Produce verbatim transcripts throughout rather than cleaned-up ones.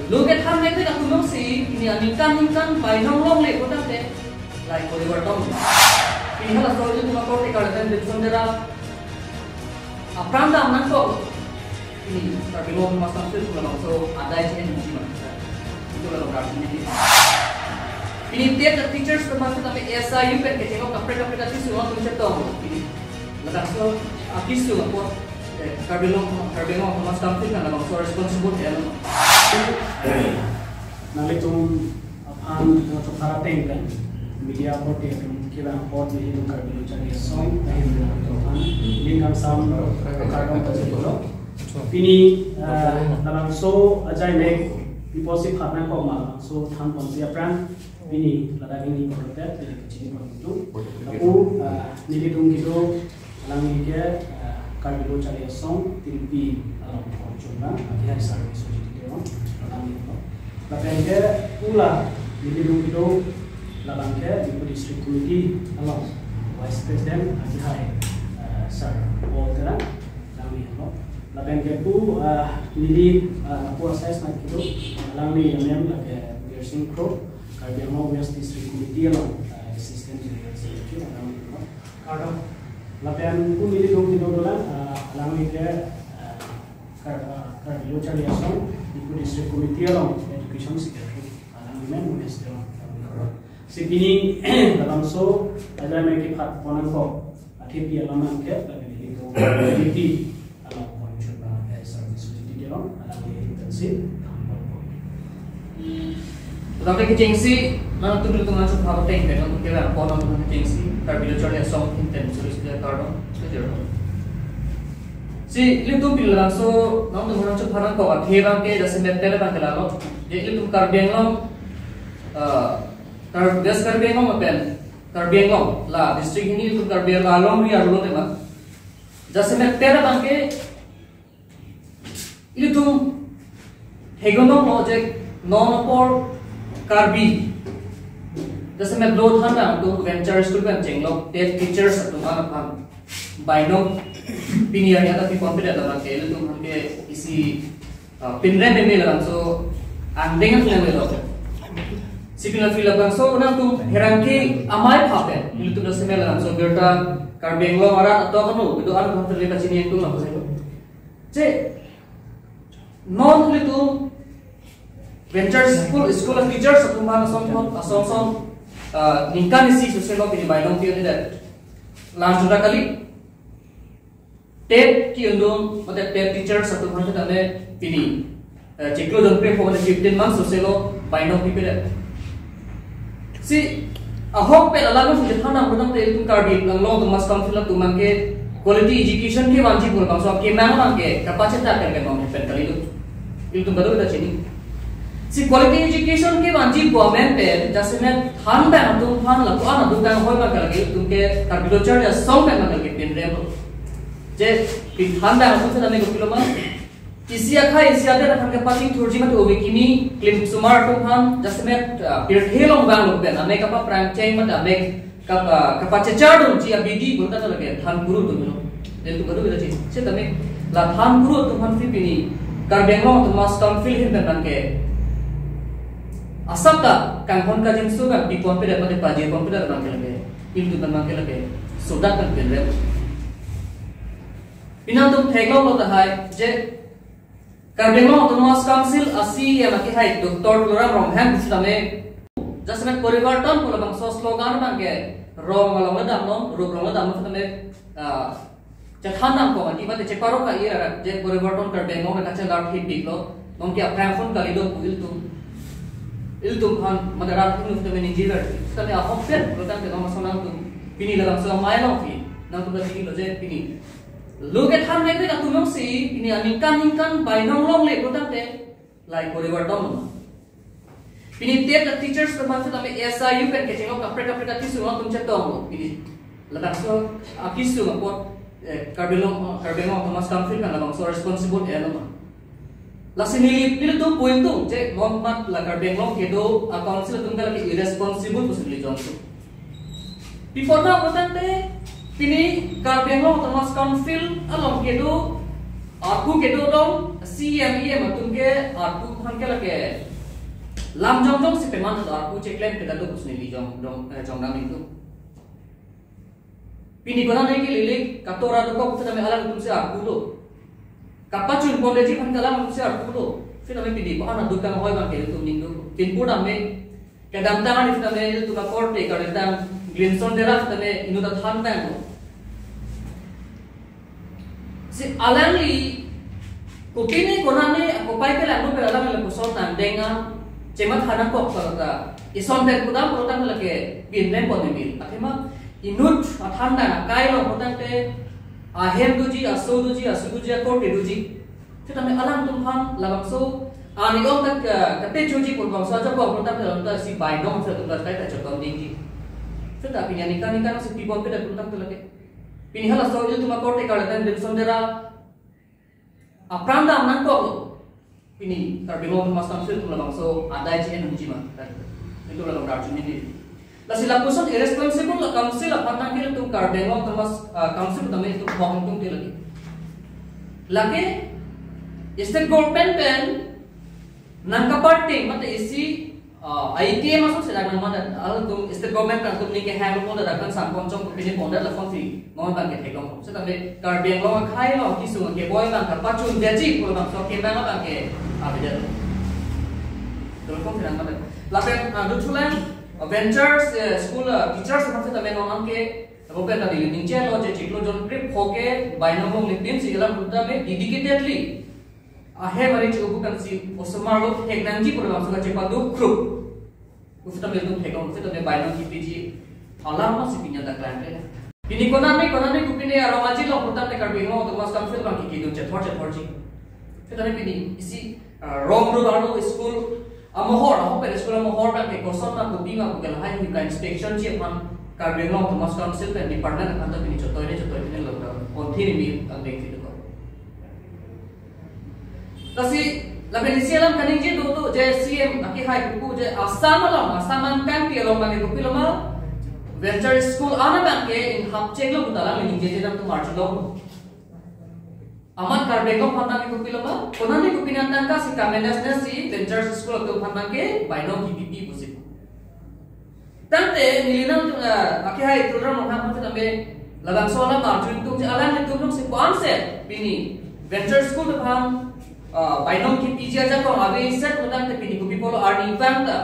Lo kethan mekte atum jongsi pini aningkan ningkan bainong longle putangte lahai porivarton. Pini halaso atum akorte Karli Anglong Division Dera apran dam nangkok. Pini Karbi Anglong Autonomous Council pu labangso adai G N G ma. Itu labang Karbi ini. Pini TET teachers termasuk kami S I U pen kecengok kaprek kaprek atum si uang tum chetong. Pini labangso apisu lapor, eh, Karbi Anglong, Karbi Anglong Autonomous Council kan labangso responsible ya lo. Nanglitum aphan, eh, chokara teng kan media akorte atum kevang apot nelitum Karbi Lo Charli Asong ahin aphan neli kangsam kardom pajirlo. Pini, eh, labangso ajai mek pi apotsi phat nangkok ma, labangso than ponsi aphrang pini ladak ingni kodotet, pini kachini pon tum. Lapu, eh, nelitum kedo alangli ke, eh, Karbi Lo Charli Asong Tirpi along kongchun abang, akehai Sir Biswajit Teron, alangli lo. Lapen ke pu la nelitum kedo labang ke Diphu District Committee along Vice President akehai, eh, Sir Paul Terang, alangli lo. Lapen ke pu, eh, neli, eh, pu asai snak kedo, alangli amen lake Birsing Kro, Karbi Anglong West District Committee along, eh, Assistant General Secretary, alangli lo. Kardom. Lapen pu nelitum kedo dolang, eh, alangli ke, eh, Kar-, eh, Karbi Lo Charli Asong Diphu District Committee along Education Secretary, alangli men Minister. Si pini labangso ajai mek pi phat pon nangkok athepi alam nangkep, lapen nelitum athepi along kongchun abang, eh, Sir Biswajit Teron, alangli ahin pensi than ponpo. Tetapi kechengsi, nangtum nelitum nangchok phateng pen, nangtum kevang apot nangtum kechengsi, Karbi Lo Charli Asong ahin pen suri suri kardom, kejor. Si nelitum pini labangso, nangtum nangchok phat nangkok athe abang ke, jasemet TET abang ke lalo. Jadi nelitum Karbi Anglong, eh, Kar-, West Karbi Anglong lapen Karbi Anglong, la district hini nelitum Karbi Anglong alongri arlo tema. Jasemet TET abang ke ilitum hegonong lo je non apor Karbi. Jasemet lo than abang atum Venture School pen chenglok TET teachers atum aphan bainong pini hari ada pi pon pedet abang ke ilitum aphan ke isi, ah, pinrem meme labangso angdeng atum lo. Si pini labangso nangtum pherangke amei aphan pen ilitum jasemet labangso birta Karbi Anglong arat ato kanu kedo anu aphan terlibat pachini atum labangso. Je non ilitum Venture School, School of Teachers atum aphan asong asong asong, ah, ningkan isi soselo pini bainong pi-un-edet. Lang sudah kali TET ke-undun, mate TET teachers atum aphan tame pini, eh, chiklo jon pre pho mate fifteen months soselo bainong pipedet. Si ahok pen alam si than nangpo tangte itum Karbi Anglong Autonomous Council atum abang ke quality education kevanji pu labangso akemang abang ke kapachethang pen pen mong pen kali lo. Itum kadokave ta chini. Si quality education kevanji pu amen pen jasemet than abang atum aphan lapu-an atum kanghoi abang ke lake itum ke Karbi Lo Charli Asong pen abang ke pinrem lo. Je pini than abang atum setame kopilo ma. Isi akhei isi adet aphan kepachingthurji mate ove kimi klimsomar atum aphan jasemet, ah, pirthe along vanglo pen amek kapaphrang cheng mate amek kap-, ah, kapachechar dunji abidi pu ta lake than kuru atum lo. Itum kadokave ta chini. Setame la than kuru atum aphan si pini Karbi Anglong Autonomous Council ahin pen abang ke asap ta kanghon kangjinso kan pi pon pedet mate pajir pon pedet abang ke lake. Itum abang ke lake sodak kan pinrem. Pini nangtum theklonglo tahai je Karbi Anglong Autonomous Council a CEM akehai Doctor Tuliram Ronghang setame jasemet porivarton pu labangso slogan abang ke rong along le damnon, rup along le damnon setame, ah, chethan nangkok, mati mati cheparo ka ira je porivarton Karbi Anglong kachelar thipiklo, non ke aphrang aphun kali lo pu ilitum, ilitum aphan mate rat atum setame ningjever, setame ahok pen lo tangte non ason nangtum pini labangso amei along pi nangtum ta chini lo je pini lo kethan mek mek atum jongsi pini aningkan ningkan bainong longle pu tangte lahai porivarton lo. Pini TET teachers termasuk kami S I U pen kecengok kaprek kaprek atum si uang atum chetong lo. Pini labangso apisu apot, eh, Karbi Anglong, Karbi Anglong Autonomous Council kan labangso responsible eh lo ma. Lasi neli, nelitum pu ingtung, je non mat la Karbi Anglong kedo a council atum ke lake irresponsible pusi neli jongsi. Pi apot ma pu tangte pini Karbi Anglong Autonomous Council along kedo, aku kedo dong, C M, E M atum ke arpu aphan ke lake lam jongjong si peman arpu cheklem ke dado pusne li jong, jong, eh, jong dam itu. Pini konane ke lele katora dokok sitame alangtum si arpu lo. Kapachun pondeji aphan ke alangtum si arpu lo. Sitame pini ko-an aduk kanghoi abang ke itum ning do. Pinpur dame kedamtang ari sitame itum akorte kardetang Glimson Dera sitame inut athan abang lo. Si alangli kopine konane akopai ke langno pe alangli lapuson nangdeng a chematha nangkok ta ta. Ison pen kudam pulotangte lake pinrem pon emil. Athema inut athan abang akai lo pulotangte ahem doji, aso doji, asu doji, akorte doji. Sitame alangtum aphan labangso ani ong tak, eh, kapechoji pulotangte bangso ajakong pulotangte lamta si bainong sitame atum ta kai ta chotong dingji. Sita pini anika nika si pibon peda pulotangte lake. Pini halaso itum akorte kardetang Glimson Dera apran dam nangkok lo. Pini Karbi Anglong Autonomous Council atum labangso adai chi-en unji ma. Itum labang rachun ini. Lasi lapuson irresponsible la council aphan nangke itum Karbi Anglong Autonomous, ah, Council tame itum hok tung ti lagi. Lake state government pen nangkaparting mate isi, ah, I T M ason sedang nang mate, ah, itum state government kan itum ningke hang lo da kan sangkon chong pini ponda la konsi non abang ke theklong. Sitame Karbi Anglong akhai along kesung keboi abang kapachun desi pulotangte so kebang abang ke abida. Dolo kon sedang mate. Lapen, ah, dothulang, ah, Ventures, eh, school, ah, teachers aphan sitame non ke, lapen tadi ningje lo je chiklo jon krip hoke bainong longle pinsi alam sitame dedicatedly ahem ari chubu kan si osomar lo thek nangji pulotangte so kachepaduk krup. Usitame itum theklong, usitame bainong kipiji alam ma si pini dak klang ke. Pini konane, konane kopine arong aji lo pulotangte Karbi Anglong Autonomous Council abang ke kedun chethor chethorji. Sitame pini isi, ah, rong ru baru school amohor, aho pen school amohor abang ke koson ma kopi ma pu ke lahai hini ka inspection ji aphan Karbi Anglong Autonomous Council pen department aphan ta pini chotoi ne chotoi ne lo ka konthini mi abeng si dokok. Lasi, lapen isi alam kaningje do do je C M akehai pupu je Assam along, Assam angkang pi along abang ke kopilo ma, Venture School ana abang ke inghap cheng lo puta alam ningje je dam tumar chulo. Amat Karbi Anglong aphan abang ke kopilo ma, konane kopine atangka si kamenas nasi Venture School atum aphan abang ke bainong kipipi pusi. Tangte neli nang, eh, akehai program nang ham tame labangso alam arjun tung alanglitum nang si ko-an si pini Venture School aphan, eh, bainong kipiji ajakong ave set tangte pini kopi pulo arnivang ta.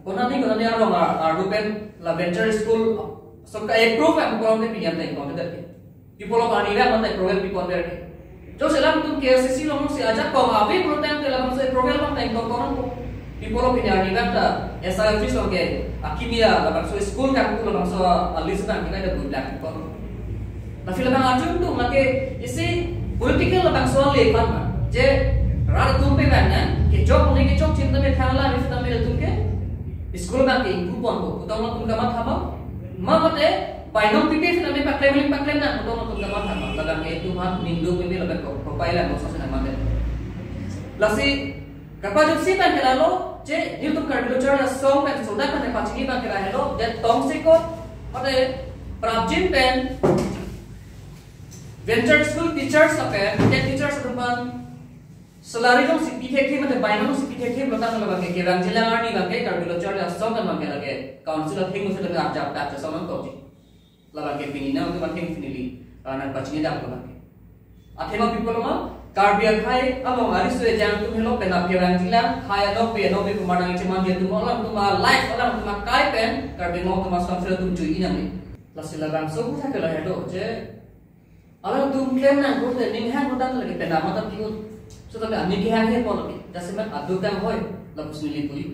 Konane konane arong ar, ardu pen la Venture School so ka approve ang pulo te pini ante kong te. Pi pulo arnivang mate approval pipon ver ke. Jongsi alanglitum K L C C along si ajakong ave pulotangte labangso approval abang ta ingkong kong. Pi pulo pini arnivang ta S I office along ke akimi labangso school kan pu labangso a list abang kita ada budak kong. Lasi labang arjun tung lake isi political labangso ale kan ma. Je rat atum pe abang na kechok ne kechok chinta me thang la ni sitame atum ke school abang ke ingpu ponpo. Putong atum kamatha ma. Ma mate bainong pipi sitame paklem ling paklem nang putong atum kamatha ma. Labang ke itum aphan ningduk ini labang ko, ko pailang ko sasana mate. Lasi kapajok si abang ke lalo, je nelitum Karbi Lo Charli Asong pen sodak pen pachini abang ke lahelo, je tongsekot, mate prapjin pen Venture School teachers ape, head teachers atum aphan salary jongsi pi thekthe mate bainong si pi thekthe pulotangte labang ke kevangjilang arni abang ke Karbi Lo Charli Asong kan abang ke lake council atheng musi lake arjap dak jasong nangkokji. Labang ke pini nangtum atheng si neli, ah, nangpachini dam labang ke. Athema pi pulo ma, Karbi akhai along ari sue jang atum helo pen kevangjilang, hai along pe along pe kumar nang cheman dia atum alangtum a life alangtum akai pen Karbi Anglong Autonomous Council atum jui nang ni. Lasi labangso kutha ke lahelo je alangtum klem nang kute ning hang kutang lagi pen amat api ut. So tapi ani kehang he pon lagi. Jasemet aduk kanghoi lapuson neli puli.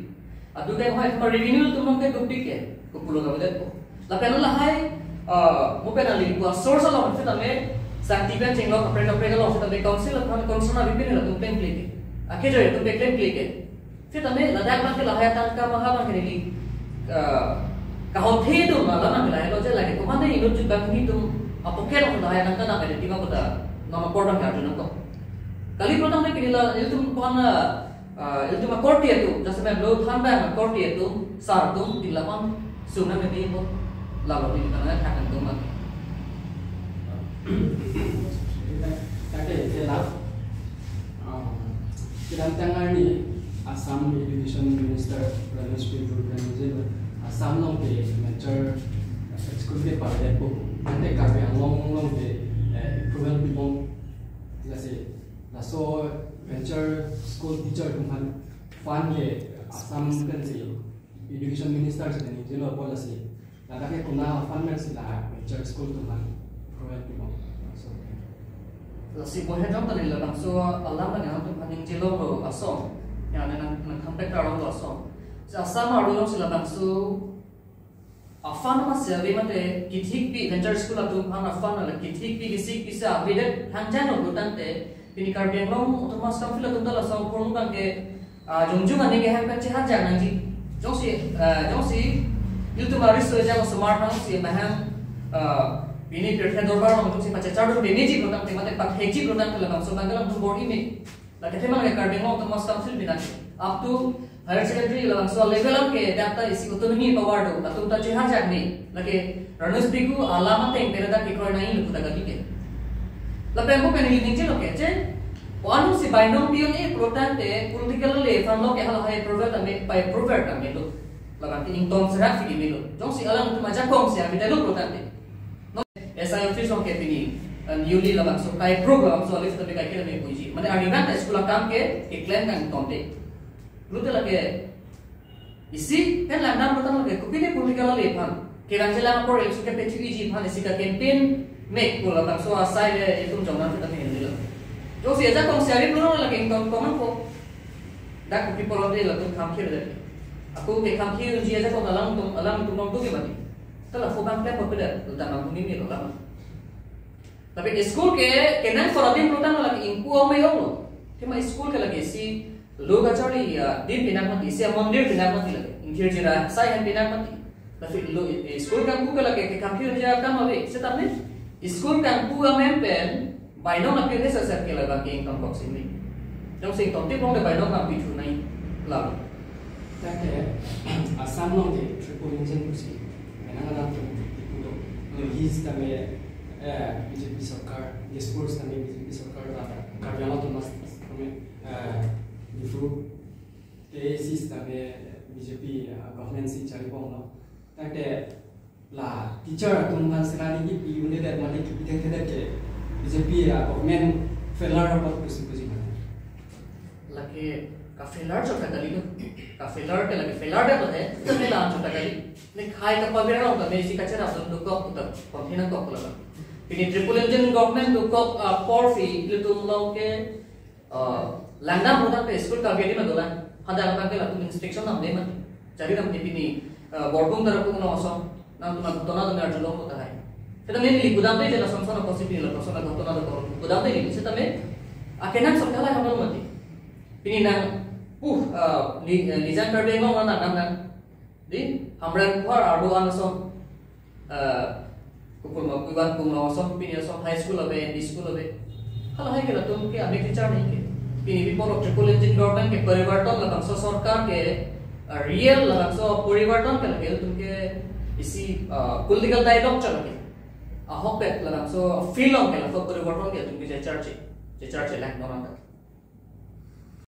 Aduk kanghoi ma revenue atum ke dopik ke. Kopulo kavedet ko. Lapen lahai, eh, mo pen neli pu source along sitame sangti pen chenglok kaprek kaprek along sitame council aphan concern abipin latum pen klik ke. Akejoi atum pen klik ke. Sitame ladak abang ke lahai atangka maha abang ke neli, eh, kahothe atum ma labang ke lahelo je lake komane inut jut abang nelitum apocket along lahai atangka nang edi tima kota nama portang karju nangkok. Kali portang me pini la ilitum pon, eh, ilitum akorte atum, jasemet lo than abang akorte atum, sar atum, tin la pon sung nang edi ko lalo di kana thakan atum ma. Kake, kake, last. Ah, Kedamtang arni Assam Education Minister Ranoj Pegu pen jil Assam along ke venture school ke pavedetpo. Ante Karbi Anglong along ke eh, approval pibom, lasi laso venture school teacher atum aphan fund ke Assam pensi Education Minister si ningjelo apot lasi ladak ke konat aphan pensi la venture school atum aphan provide pibom. So, lasi bo hejong tali labangso alam la nangtum aphan ningjelo lo ason. Ya, nang nang thampek tarong lo ason. Si Assam arlo along si labangso a-fund masi ave mate kethikpi venture school atum aphan a-fund la kethikpi kesik pisa avedet hangjan lo pulotangte pini Karbi Anglong Autonomous Council atum ta laso aphurno abang ke ah, jongjong aning kehang pen chehajak nangji. Jongsi, ah, jongsi ilitum ariso ejang osomar aphan si mahang, ah, pini pirthe dorbar along jongsi pachechardun pemeji pulotangte mate pathekji pulotangte labangso abang ke alanglitum bor-ime. Lake thema lake Karbi Anglong Autonomous Council bina up to higher secondary labangso level an ke dak ta isi autonomy power do, latum ta chehajak ne. Lake Ranoj Pegu alam ateng pera dak kekroi nangji lo pu ta kali ke. Lapen bo pen ili ningjelo ke, che, o-ansi bainong pi-un-e pulotangte political le aphan lo ke halahai approval tame, pai approval tame lo. Labang ke ingtong serak si keme lo. Jongsi alangtum ajakong si avedetlo pulotangte. No, S I office along ke pini, eh, newly labangso kai pro labangso alif tame kaiketa me puji. Mane arni abang ta school akam ke, keklem kangtonte. Pulote lake isi pen langdam pulotang lake kopine political le aphan. Kevang jelang apor election ke pechu iji aphan isi ka campaign mek pu labangso asai le itum jongnan kita pen nilo. Jongsi ajakong si ari pulo lake ingtong komang ko. Dak kopi pulote latum kham khir dek. Ako ke kham khir unji ajakong alangtum, alangtum long tu ke mati. Tala phobang klem peda, utamang kuni ni lo lama. Tapi school ke, kenang koradim pulotang lake ingpu ong me ong lo. Thema school ke lake isi lo kacharli, ya, dim pinang mati, isi mondir pinang mati lake. Ingthir jira, sai han pinang mati. Tapi lo, eh, school kangpu ke lake kekham khir unji akam ave. Setame, school kangpu amen pen, bainong api ne sasar ke labang ke ingtong kok sini. Jongsi ingtong tip long ke bainong kangpi thu nai. Lalu. Dak ke Assam along ke triple engine pusi. Menang alam tu tipu do. Hmm. Delhi setame, eh, B J P sorkar, Dispur setame B J P sorkar, Karbi Anglong Autonomous setame, eh, Diphu ke isi setame B J P, eh, government si charlibomlo. Dak ke la teacher atum aphan sera ni kipi un-edet mate kipi thekthedet ke B J P a government failure apot pusi pusi mane. Lake ka failure chot ta kali lo. Ka failure ke lake failure det lo he. Kami la chot ta kali. Ne khai ka pabira lo kami isi kacherap dun dokok utak. Konthina kok lo. Pini triple engine government dokok, ah, apor si ilitum along ke, ah, langdam pulotangte school kave adim dolang. Hadak abang ke latum inspection namde mati. Chari namde pini, ah, Borpung Tarapung along ason. Nangtum aghotona dun arjulong kota hai. Kita main li kudam de jela samsona posisi pini la persona aghotona dokok. Kudam de li. Setame akenan sorkar la hamdam mati. Pini nang, uh, ah, li, eh, Lijang Karbi Anglong nang nang nang. Di Hamren Kuhar ardo an ason, eh, kupur ma kuiban kum ason pini ason high school ave, M V school ave. Halahai ke latum ke amek teacher nai ke. Pini pi polok triple engine government ke porivarton labangso sorkar ke, eh, real labangso porivarton ke lake latum ke isi, eh, political dialogue chot lake. Ahokpet labangso field along ke laso porivarton ke latum ke je charge, je charge lang non an.